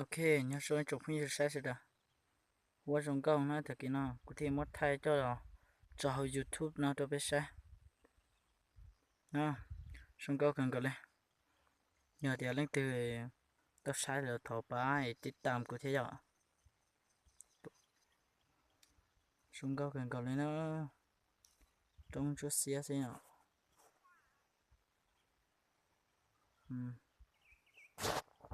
Ok, nyob zoo tsoom phooj ywg saib sawv daws. Ua zoo nkauj na, tag kis no kuv thiaj muab thaij coj los tso hauv YouTube no rau peb saib. Zoo nkauj kawg nkaus li. Yog tias leej twg tau saib lawm thov pab tib tam kuv thiab yom. Zoo nkauj kawg nkaus li na. Roob ntsuab xiab xwb yom.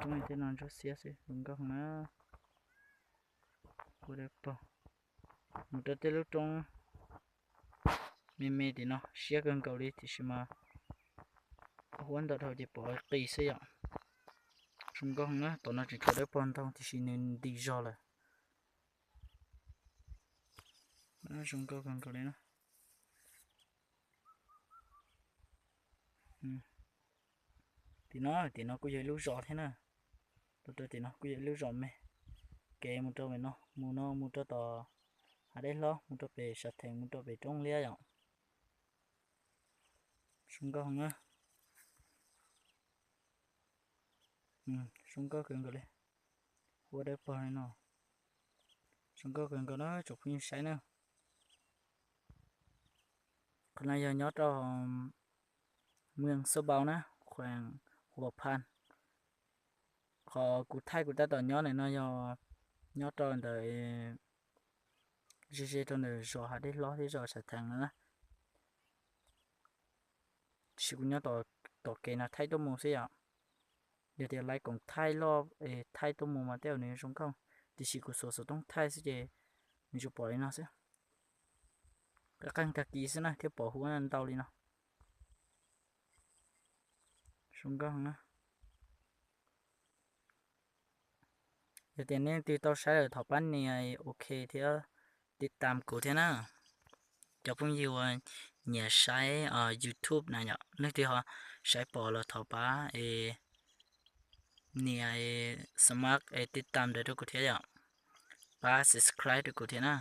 Roob tej no ntsuab xiab xwb, zoo nkauj na. Ua dawb paug mus rau tej lub roob me me tim no siab kawg nkaus li, tiam sis mas huab ntau dhau ces pom qis xwb yom. Zoo nkauj na, tom no tseem tshuav dawb paug ntau tiam sis nws nti zog lawm. Zoo nkauj kawg nkaus li na. Tim no, tim no kuj yog ib lub zos thiab na. Rau rau tim no kuj yog ib lub zos me. Kev mus rau pem no, mus no mus rau tom hav dej hlob, mus rau pem Sam Theem, mus rau pem roob liab yom. Zoo nkauj heev na. Zoo nkauj kawg nkaus li. Ua dawb paug li no. Zoo nkauj kawg nkaus na tsoom phooj ywg saib na. Qhov no yog nyob rau Mường Sâu Bau na, khuees Hùa Phan. Qhov kuv thaij kuv tab tom nyob ntawm no yog nyob rau ntawm ze ze rau ntawm zos hav dej hlob thiab zos Sam Theem no na. Tiam sis kuv nyob tom kev no thaij tuaj mus xwb yom. Yog tias lawv koom thaij loj es thaij tuaj mus mas tej zaum nws zoo nkauj, tiam sis kuv xuas xov tooj thaij xwb ces nws tsuas pom li no xwb. Qeej qeej tag kis xwb na thiaj pom huab ntau li no. Zoo nkauj na. Yog tias nej leej twg tau saib lawm thov pab nias ok thiab tib tam kuv thiab na. Cov phooj ywg uas nyiam saib YouTube na yom, leej twg ho saib pom los thov pab es nias smash es tib tam ntawd rau kuv thiab yom. Pab subscribe rau kuv thiab na.